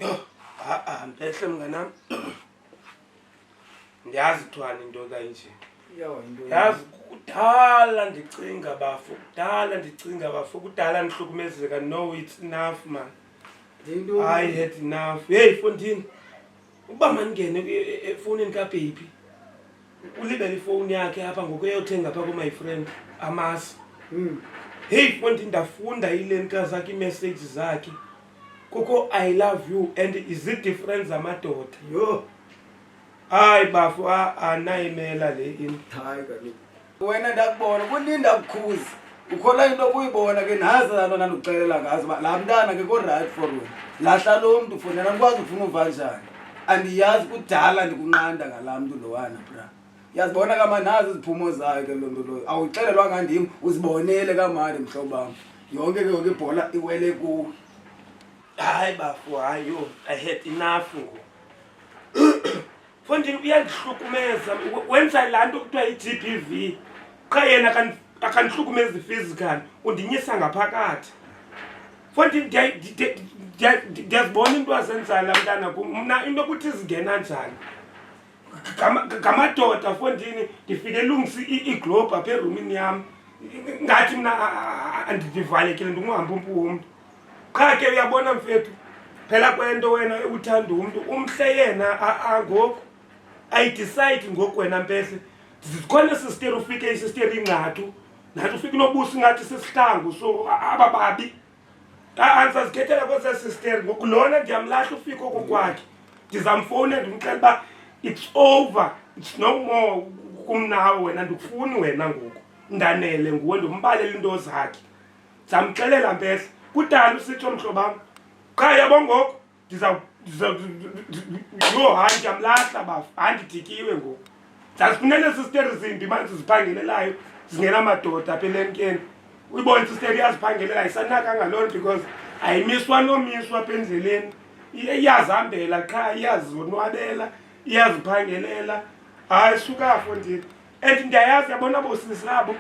Yho, ha-a mpehle mnganam. Ndiyazi kuthiwani into kanje. Yho, into Yazi kudala ndicinga bafo, kudala ndicinga bafo, kudala ndihlukumezeka. No, it's enough, man. Yinto I had enough. Hey, fondini. Uba mandingene efowunini kababy. Ulibele ifowuni yakhe apha ngoku eyothenga phaa ku-my friend amasi. Hey, fondini, ndafunda iilenka zakhe, iimessage zakhe. Kukho "I love you" and izi-different zamadoda. Yho. Hayi bafo, anayimela le into. Hayi kaloku wena, ndakubona kuninda kukhuza, ukhola into obuyibona ke. Nazi laa nto ndandikuxelela ngazo uba laa mntana ke ko-right for wena. Lahla lo mntu, fondela. Andikwazi ufuna uva njani, andiyazi. Kudala ndikunqanda ngalaa mntu lowana, bra. Uyazibona kamani, nazi iziphumo zayo ke loo nto loyo. Awuxelelwanga ndim, uzibonele kamani, mhlobam. Yonke ke ngoku ibhola iwele kuwe. Hayi bafo, hayi yho, I had enough ngoku. Fondini, uyandihlukumeza, wenza laa nto kuthiwa yi-GBV. Qha yena akandihlukumezi physical, undinyisa ngaphakathi. Fondini, ndiyazibona into azenzayo laa mntana kum. Mna into yokuthi zingena njani ngamadoda, fondini. Ndifike elungisa iglobhu apha erumini yam, ngathi mna ndivalekile, ndinguhambumpu womntu. Qha ke uyabona mfethu, phela kwento wena uthanda umntu umhle yena ngoku ayidecide ngoku wena mpehle. Zikhona isisteri, ufike isisteri ingcathu nathi, ufike unobuso ingathi sisihlangu. So aba babi andisazikhethela kwezaa sisteri ngoku. Lona ndiyamlahla, ufike oko kwakhe, ndizamfowunela ndimxela uba it's over, it's no more kumnawe wena. Ndikufuni wena ngoku, ndanele nguwe. Ndimbalele into zakhe, ndizamxelela mpehle. Kudala usitsho, mhlobam, qha yabo ngoku yho, hayi, ndiyamlahla bafo. Hayi, ndidikiwe ngoku. Ndizazifunela sisteri zimbi manje ziphangelelayo, zingenamadoda apha elenkeni. Uyibone isisteri iyaziphangelela, ayisanakanga loo nto because ayimiswa nomiswa apha endleleni. Iyazihambela qha, iyazonwabela, iyaziphangelela. Hayi suka fondini, and ndiyayazi, yabona bosisi abo,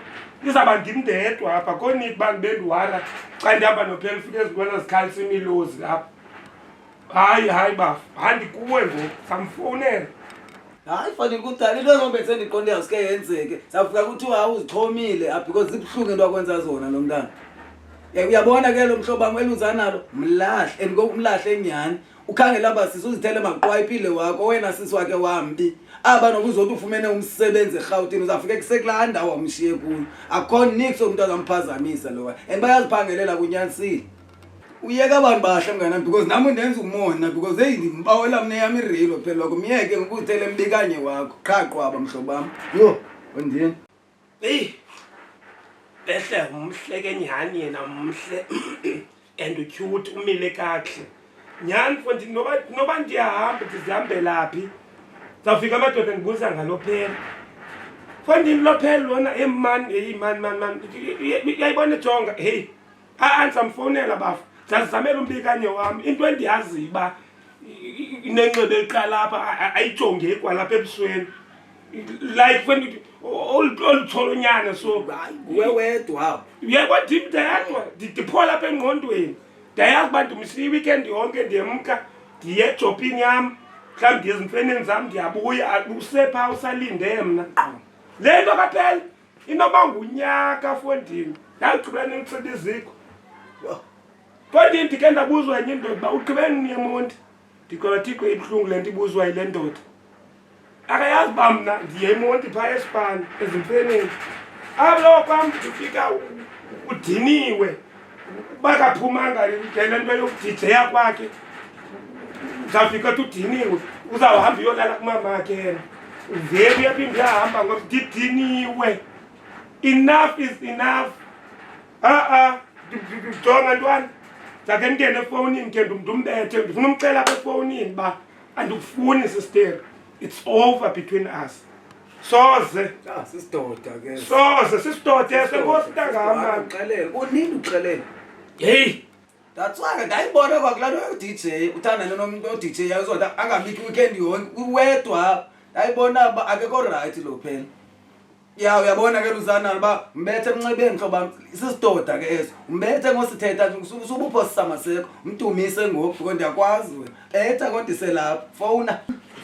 izawuba ndim ndedwa apha koniki uba ndibe ndiwara xa ndihamba nophela. Ufike ezintwana zikhalisa imilozi apha. Hayi, hayi bafo, hayi, ndikuwe ngoku, samfowunela. Hayi fanele, kudala into engombe sendiqonde yawuske yenzeke. Sawufika kuthiwa awuzixhomile apha because zibuhlungu into akwenza zona lo mntana. Uyabona ke lo mhlobo wam elunzanalo, mlahle and ngoku umlahle nyhani. Ukhangela aba sisi uzithele maqwayiphile wakho wena sisi wakhe wambi aba nokuzothi ufumene umsebenzi eRhawutini, uzawufike kusekulaa ndawo wamshiye kuyo. Akukho nix umntu azamphazamisa lowa and bayaziphangelela, kunyanisile. Uyeka abantu bahle, mnganam, because nam undenza umona because heyi, ndibawela mna eyam irilo phela wakho. Myeke ngoku uzithele mbikanye wakho qha qwaba, mhlobam. Yho, ondini. Eyi behle, mhle ke nyhani yena, mhle and ucute, umile kakuhle nyhani mfondini. Noba ndiyahamba, ndizihambela phi, zawufika amadoda ndibuza ngalo phela, fondini. Lo phela lona, heyi mani, heyi mani, mani, mani, uyayibona, jonga, heyi, a ndizamfowunela bafo. Ndizazizamela umbikanye wam. Into endiyaziyo uba inenxeba eliqala apha, ayijonge kwalapha ebusweni, like when olu tsholonyana so. Hayi, nguwe wedwa apho. Yebo, ndim ndedwa. Ndiphola apha engqondweni. Ndiyayazi uba ndimshiya iweekend yonke, ndiyemka, ndiye ejobhini yam, mhlawumbi ndiye ezimfeneni zam, ndiyabuya, usephaa usalinde mna. Le nto kaphela inoba ngunyaka, fondini. Ndagqibela nimtsiba iziko, fondini. Ndikhe ndabuzwa enye indoda uba ugqibele nini eMonti. Ndiqonda, Thixo, ibuhlungu le nto ibuzwa yile ndoda. Akayazi uba mna ndiye eMonti phaa esipani ezimfeneni. Alo kwam ndifika udiniwe, bakaphumanga ngele nto yokudijeya kwakhe. Uzawufika athi udiniwe, uzawuhamba uyolala kumamakhe yena. Uvele uyaphinda uyahamba ngoba ndidiniwe. Enough is enough. A-a, jonga ntwana, ndizakhe ndingene efowunini ke ndumbethe. Ndifuna umcela apha efowunini uba andikufuni sister, it's over between us, soze. Ah, sisidoda ke. Soze, sisidoda eso. Enkosi ntangam. Uxelele kunini, uxelele. Heyi. That's why ke ndayibona kwakulaa nto yo-DJ uthandane nomntu o-DJ yazoda angabikho iweekend yonke, uwedwa. Ndayibona uba akekho right lo phela. Ya uyabona ke Luzana uba mbethe emnxebeni mhlobo wam sisidoda ke eso. Mbethe ngosithetha nje usubupho samasekho mdumise ngoku because ndiyakwazi wena. Betha kodwa iselapha. Fowuna.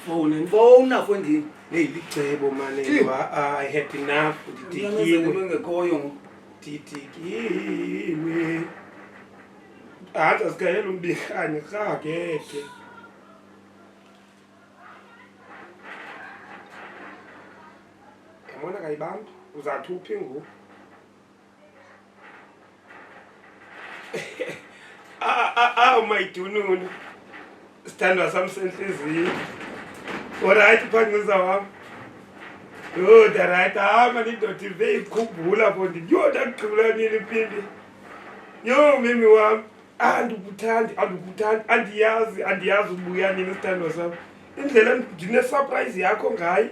Fowuni. Fowuna fondini. Hey licebo mane. Tyhini. I had enough Unyamezela ndidikiwe. into engekhoyo ngoku. Ndidikiwe. Hayi asikayela umbikane rha ngeke. Yabona kayibambi uzathi uphi ngoku? Awu mayidununu. Sithandwa sam sentliziyo. Alright phanqiza wam. Yho, right hayi mani indoda ive ikhumbula pho ndithi yho ndakugqibela nini mpimpi. Yho mimi wam andikuthandi andikuthandi andiyazi andiyazi ubuya nini sithandwa sam. Indlela ndine-surprise yakho ngayo.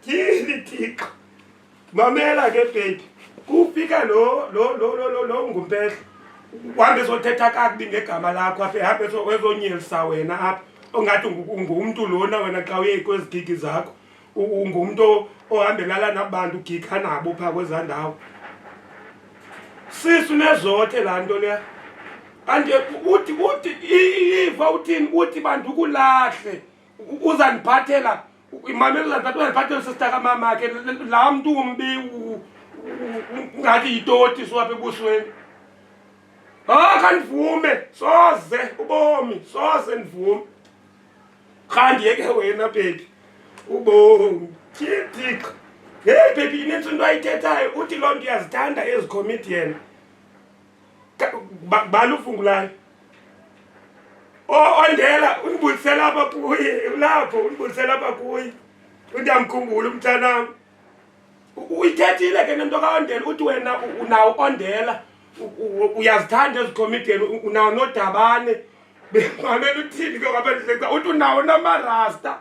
Tyhini Thixo. Mamela ke baby. Kufika lo lo lo lo lo lo ngumpehla. Uhambe ezothetha kakubi ngegama lakho apha ehambe ezonyelisa wena apha. Ongathi ungumntu lona wena xa uye kwezi gigi zakho. Ungumntu ohambelana nabantu ugikha nabo phaa kwezaa ndawo. Sisi unezothe laa nto leya. Kanti uthi uthi iva uthini uthi bantu ukulahle uzandiphathela imamela uzandiphathela uzandiphathela usista kamamakhe laa mntu umbi ngathi yitoti suwapha ebusweni. Ah khandivume soze ubomi soze ndivume. Kha ndiyeke wena baby ubomi Thixo. Hey baby inintsi into ayithethayo uthi loo nto uyazithanda ezi comedian. Bala ufungulayo. Ondela undibulisela apha kuye ulapho undibulisela apha kuye. Ndiyamkhumbula umntanam. Uyithethile ke nento kaOndela uthi wena unawo Ondela uyazithanda ezi comedian unawo noDabane. Bemamela uthini ke ngapha ndihlekisa uthi unawo namarasta.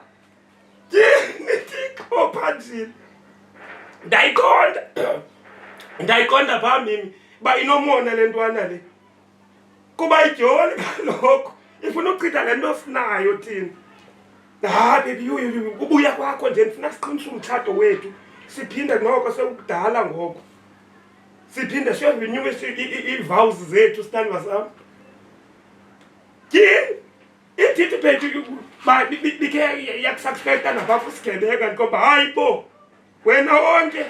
Tyhini Thixo phanjini. Ndayiqonda. Ndayiqonda phaa mimi uba inomona le ntwana le. Kuba idyoli kaloku ifuna uchitha le nto sinayo thina. Hayi baby yho yho ubuya kwakho nje ndifuna siqinise umtshato wethu. Siphinde noko sekukudala ngoku. Siphinde siyorenew ii-vows zethu sithandwa sam. Tyhini ithi bethu ba bikhe yakusakuhleta napha kusigebenga ndikomba hayi bo wena wonke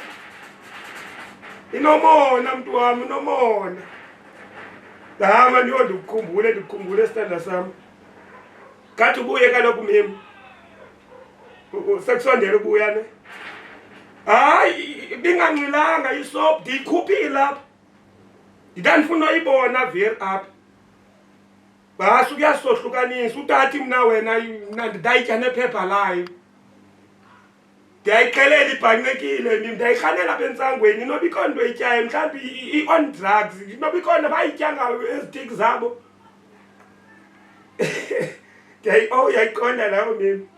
inomona mntu wami unomona. Hama ndiyo ndikukhumbule ndikukhumbule sithandwa sam. Kathi ubuye kaloku mimi. Sekusondela ubuya ne. Hayi ibinganxilanga isophu ndiyikhuphile apha. Ndandifuna uyibona veri apha. Bhasi kuyasohlukanisa utathi mna wena mna ndayitya nephepha layo. Ndiyayixelela ibhanqekile mimi ndiyayirhalela apha entsangweni inoba ikhona into eyityayo mhlawumbi i-on drugs inoba ikhona bayitya ngayo ezi tiki zabo. Oh uyayiqonda lawo mimi.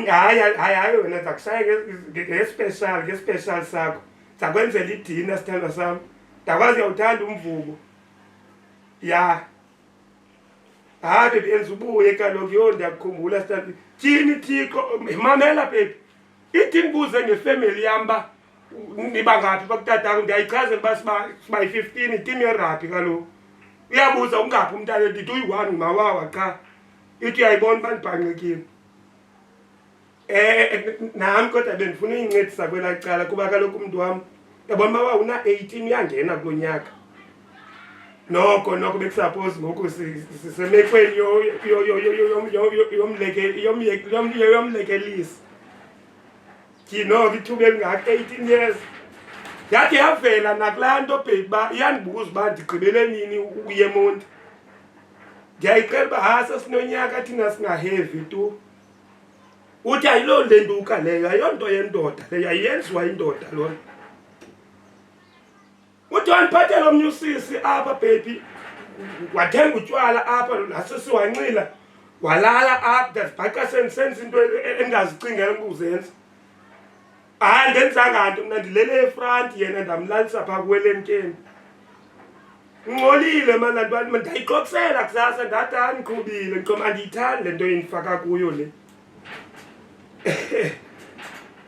Hayi hayi hayi wena ndiza kushaya ngespecial ngespecial sakho. Ndiza kwenzela idina sithandwa sam. Ndakwazi uyawuthanda umvubo. Ya. Hayi baby enza ubuye kaloku yho ndiyakukhumbula sithandwa. Tyhini Thixo mamela baby. Ithi ndibuze ngefemeli yam uba niba ngaphi bakutatakho ndiyayichazela uba siba yi-15 itimu yerabhi kaloku. Uyabuza ungaphi umntana ndithi uyi-1 ngumawawa qha. Ithi uyayibona uba ndibhanqekile. Nami kodwa bendifuna uyincedisa kwelaa cala kuba kaloku umntu wam yabona uba una-18 uyangena kulo nyaka. Noko noko bekusapozi ngoku sisemekweni yomlekelisa. Tyhini noko ithuba elingaka 18 years. Yathi yavela nakulaa nto baby uba iyandibuza uba ndigqibele nini ukuya eMonti. Ndiyayixela uba ha sesinonyaka thina singahevi tu. Uthi ayiloo lentuka leyo ayonto yendoda leyo ayenziwa indoda lona. Uthi wandiphathela omnye usisi apha baby wathenga utywala apha laa sisi wanxila walala apha ndazibhaqa sendisenza into endingazicingela ukuzenza. Hayi andenzanga nto mna ndilele efranti yena ndamlalisa phaa kuwelemkeni. Ngcolile mani laa ntwana ndayixoxela kusasa ndathi hayi ndiqhubile ndiqoma andiyithandi le nto indifaka kuyo le.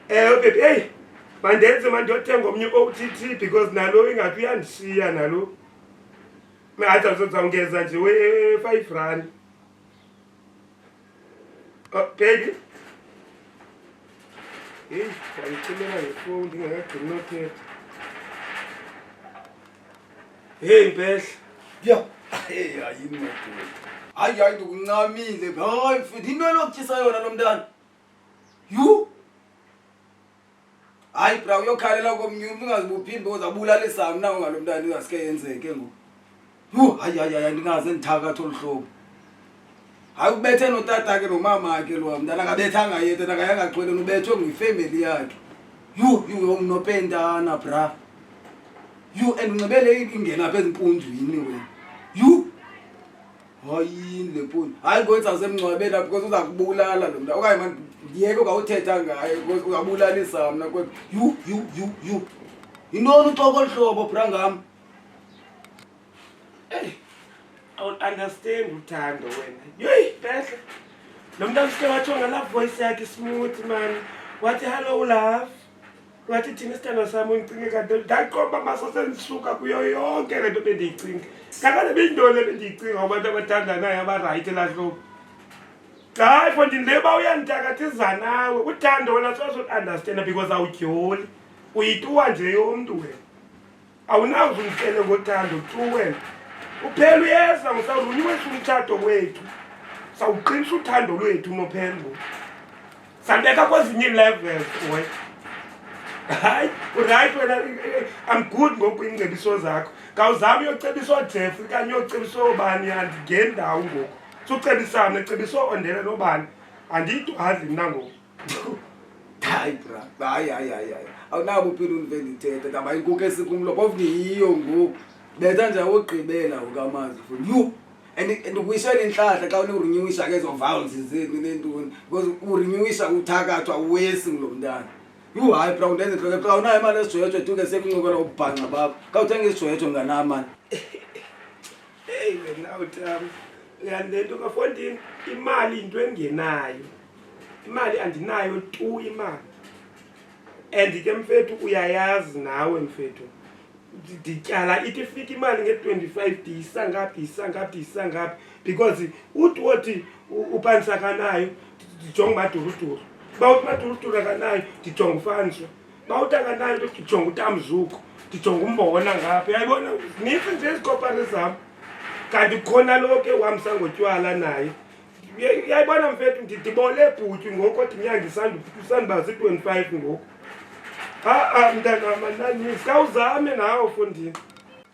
Ewe baby, eyi mandenze mandiyothenga omnye u-OTT because nalo ingathi uyandishiya nalo. Hayi, ndizawungeza nje we-R5. Oh, baby. Heyi, ndiyamcimela ngefowuni ndingekagcini nothetha. Heyi Mpehle. Yho, hey, hayi madoda. Hayi, hayi, ndikuncamile. Hayi mfethu, yinto enokutyisa yona lo mntana. Yhu! Hayi bra, uyokhalela komnye umntu ungazibuphindi because abulalisa mna ngalo mntana ingaske yenzeke ngoku. Yhu, hayi, hayi, hayi, ndingaze ndithakathe olu hlobo. Hayi ubethe notatakhe nomamakhe lo mntana, akabethanga yedwa, akayanga xhweleni, ubethwe nguyifemeli yakhe. Yhu, yhu, unopentana bra. Yhu, and unxibele ingena apha ezimpunjwini wena. Yhu! Hayini le mpundu. Hayi ngoku ndizawusemngcwabeni apha because uza kubulala lo mntana. Okanye mani ndiyeke ungawuthetha ngaye because uzabulalisa mna kwethu. Yhu, yhu, yhu, yhu. Yintoni uxoka olu hlobo bra ngam? Eyi, awul-understand uthando wena. Yeyi, Mpehle. Lo mntana usuke watsho ngalaa voice yakhe smooth man. Wathi hello love. Wathi thina isithandwa sam undicinge kanti ndaqomba maso sendisuka kuyo yonke le nto bendiyicinga. Kakade beyintoni le bendiyicinga kubantu abathandanayo abarayithi elaa hlobo. Hayi fondini le uba uyandithakathiza nawe. Uthando wena soze ul-understanda because awudyoli. Uyituwa nje yomntu wena. Awunawuze undixele ngothando tu wena. Uphela uyeza ngisawuruniwesa umtshato wethu. Sawuqinisa uthando lwethu nophela ngoku. Sandibeka kwezinye ii-levels boy. Hayi, urayithi wena, I'm good ngoku iingcebiso zakho. Khawuzame uyocebisa ooJeffrey okanye uyocebisa oobani, andingeni ndawo ngoku. Sucebisa mna, cebisa ooOndele noobani. Andiyidwadli mna ngoku. Hayi bra, hayi, hayi, hayi, hayi. Awunabo uphila undive ndithetha, ndaba inkukhu esikumlo, phofu ndiyiyo ngoku. Betha nje awogqibela ngoku amazwi futhi. Yhu! And ndikuyisela intlahla xa unorenewisha ke ezo vows zenu neentoni, because urenewisha uthakathwa uwesi ngulo mntana. Yhu, hayi bra, undenza intloko bra, awunayo imali esijojojo tu ke sekuncokola ububhanxa bakho. Khawuthenge isijojojo mnganam mani. Heyi wena utam, uyazi le nto kafondini, imali yinto engenayo. Imali andinayo tu imali. And ke mfethu uyayazi nawe mfethu, ndityala ithi ifika imali nge-25 ndiyisa ngaphi, ndiyisa ngaphi, ndiyisa ngaphi, because uthi wothi uPansi akanayo, ndijonga uMaduruduru. Uba uthi uMaduruduru akanayo, ndijonga uFanswa. Uba uthi akanayo, ndijonga uTamzuko, ndijonga umbona ngapha. Uyayibona, zinintsi nje izikopari zam. Kanti kukhona lo ke uhambisa ngotywala naye. Uyayibona mfethu, ndidibole bhutyu ngoku, kodwa inyanga isanduba zii-25 ngoku. Ha-a mntanam, andinaninzi. Khawuzame nawe fondini.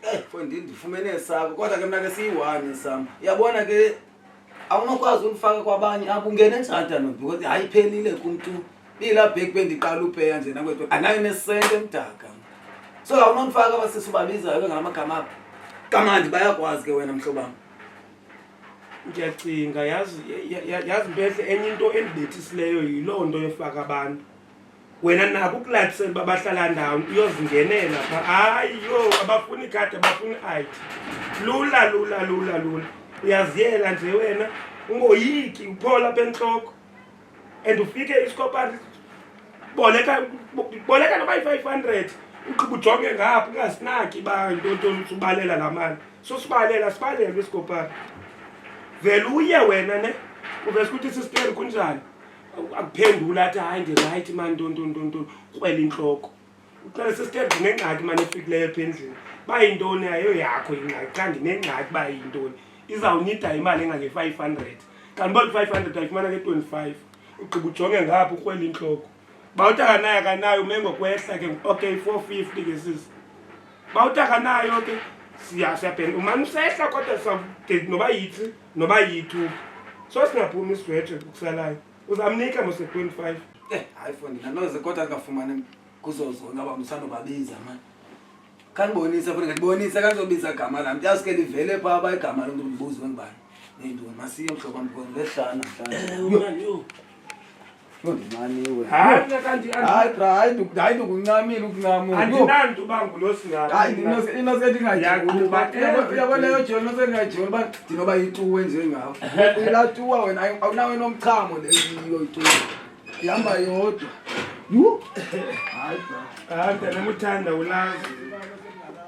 Eyi fondini, ndifumene esakho, kodwa ke mna ke siyi-one sam. Uyabona ke awunokwazi undifaka kwabanye apho ungene njani tano, because hayi iphelile kum tu. Bilaa bheki bendiqala upeya nje nakwethu, anayo nesente emdaka. So awunondifaka abasisi ubabizayo ke ngala magama apho. Kamandi bayakwazi ke wena mhlobam. Ndiyacinga yazi, yazi Mpehle, enye into endibethisileyo yiloo nto yofaka abantu. Wena nako ukulatisela uba bahlala ndawoni, uyozingenela phaa. Hayi yho, abafuni ikhadi, abafuni i-ID. Lula, lula, lula, lula. Uyaziyela nje wena, ungoyiki, uphola apha entloko. And ufike isikopari, boleka, boleka noba yi-500, ugqiba ujonge ngapha, ungasinaki uba yintontoni, usubalela laa mali. Susibalela, sibalelwe isikopari. Vele uye wena ne, uvese ukuthi sisiteri kunjani? Akuphendula athi hayi ndirayithi mani, ntoni, ntoni, ntoni, krwela intloko. Uxele sisiteri ndinengxaki mani efikileyo apha endlini. Uba yintoni ayo yakho ingxaki, xa ndinengxaki uba yintoni. Izawunida imali engange-500. Kanti uba i-500 ayifumana nge-25. Ugqiba ujonge ngapha ukrwela intloko. Uba uthi akanayo, akanayo, ume ngokwehla ke, okay, 450 ke sisi. Uba uthi akanayo ke, siyabhena. Umane usehla kodwa sawude noba yi-3, noba yi-2. So singaphumi isidwetshe kusalayo. Uzamnika mos nge-25. Hayi fondini, andinoze kodwa ndingafumani kuzo zonke aba bantu usanobabiza mani. Khandibonise fondini, ndibonise khandizobiza igama lam. Ndiyasuke livele phaa uba igama lomntu ndibuzwe ngubani. Neyintoni, masiye mhlobo wam, because lehlanu namhlanje. Ewe, mani, yho. Yho, ndincamiwe. Hayi, mna kanti Hayi, bra, hayi, hayi, ndikuncamile ukuncama. Yho. Andinanto uba ngulo singaphi. Hayi, inoske ndingajoli. Ndiyaqhuba Uyabona leyo joli, inoske ndingajoli uba ndinoba yituwe njengawe. Uyilaa tuwa wena, awunawe nomchamo le yiyo ituwa. Ihamba yodwa. Yhu! Hayi bra. Hayi mntanam, uthanda ulazi.